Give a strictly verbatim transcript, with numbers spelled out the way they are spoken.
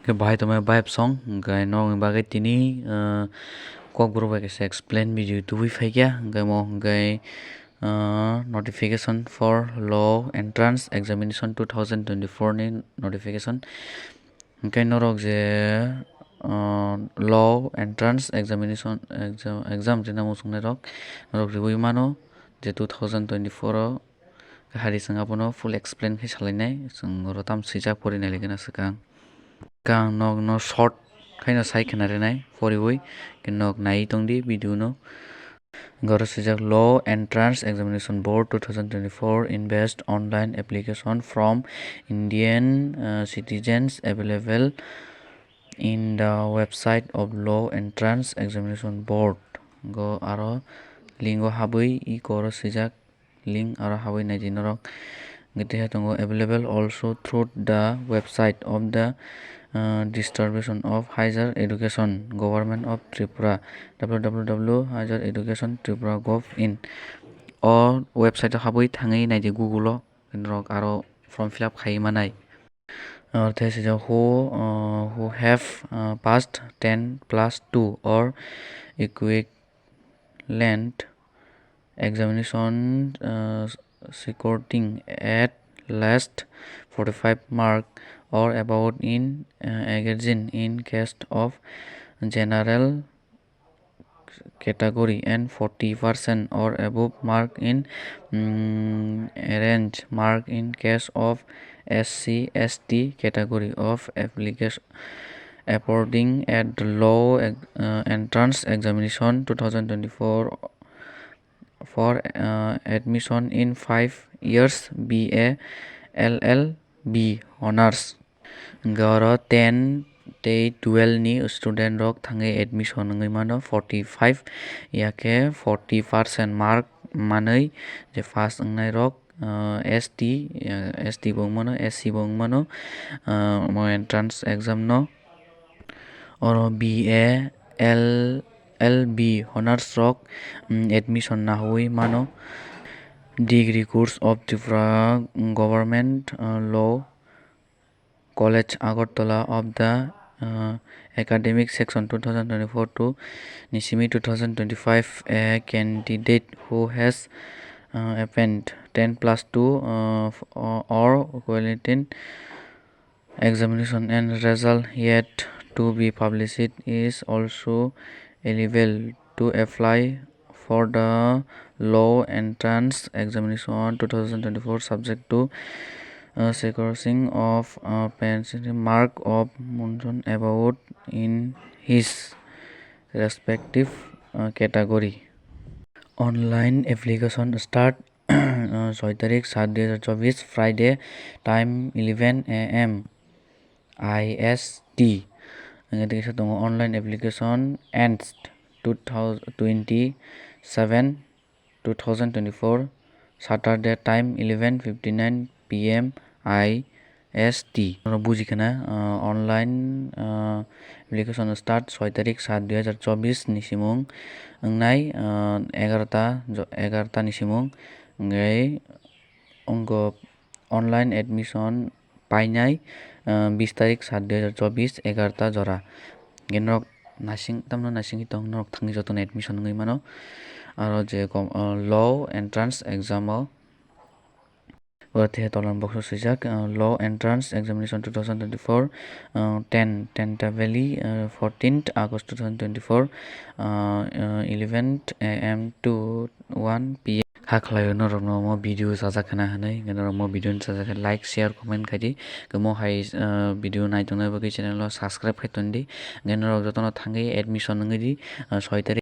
Hwnkhe bahai tongmani vibe song, hwnkhe nokni bagwi tini, ah, kokborok bai kaisa explain video tubui phaikha, hwnkhe omo hwnkhe, ah, notification for law entrance examination two thousand twenty-four ni notification. Hwnkhe norok je, ah, law entrance examination exam, exam rwna muchungnai rok norok riui mano je two thousand twenty-four o. Hari chwng abono full explain khe salainai, chwng oro tamo swijak porinai laikheno swkang. Khe ang nokno short khaino sai khna rwnai poriui, khe nok naiwi tongdi video no. Oro swijak, Law Entrance Examination Board two thousand twenty-four invest online application from Indian, uh, citizens available in the website of Law Entrance Examination Board. Go aro link o habwi iko oro swijak link aro habwi naidi norok. Hwnkhe tei hai tongo, available also through the website of the, uh, Distribution of Higher Education, Government of Tripura, W W W higher education tripura gov in. O website o habwi thangwi naidi Google o, norok aro form fill up khaiwi manai. Aro tei swijak, who, uh, who have, uh, passed ten plus two or equivalent examination, uh, scoring at least forty-five mark or above in, uh, aggregate in case of general category and forty percent or above mark in, mm, range mark in case of S C S T category of application appearing at the law, uh, entrance examination two thousand twenty-four for, uh, admission in five years B A L L B honors. Hwnkhe oro ten tei twelve ni student rok thangwi admission wngwi mano, forty five, yakhe forty percent mark manwi je pass wngnai rok, ah, S T, ah, S T bo wngmano, S C bo wngmano, ah, omo entrance exam no. Oro B A L L B honors rok, mm, admission nahui mano. Degree course of Tripura Government, ah, Law College Agartala of the, uh, academic section two thousand twenty-four to ni simi two thousand twenty-five, a candidate who has, uh, obtained ten plus two, uh, f-, uh, or equivalent examination and result yet to be published is also eligible to apply for the law entrance examination two thousand twenty-four, subject to, uh, securing of, uh, percentage mark of mention above in his respective, uh, category. Online application start, uh, soi tarik sat dui hajar chobbish, Friday, time eleven A M I S T. Hwnkhe tei kisa tongo, online application ends two thousand twenty-seven, two thousand twenty-four, Saturday, time eleven fifty-nine P M I S T. Norok buji khana, ah, online, ah, application start soi tarik sat dui hajar chobbish ni simung wngnai, ah, egarota jo-, egarota ni simung, hwnkhe wngkha online admission painai, ah, bis tarik sat dui hajar chobbish egarota jora. Hwnkhe norok naising, tamno naisingwi tong, norok thangwi jotono admission wngwi mano. Aro je kom-, ah, law entrance exam o, o the tolan box o swijak, ah, Law Entrance Examination two thousand twenty-four, ah, ten, ten ta valley, ah, fourteenth August two thousand twenty-four, ah, ah, eleven A M to one P M. Kha khlaio norokno omo video chajak khna hwnwi, hwnkhe norok omo video no chajak khe like, share, comment khai di. Hwnkhe mo hai, ah, video nai tongnai bagwi channel o subscribe khai ton di. Hwnkhe norok jotono thangwi admission wngwi di, ah, soi tarik.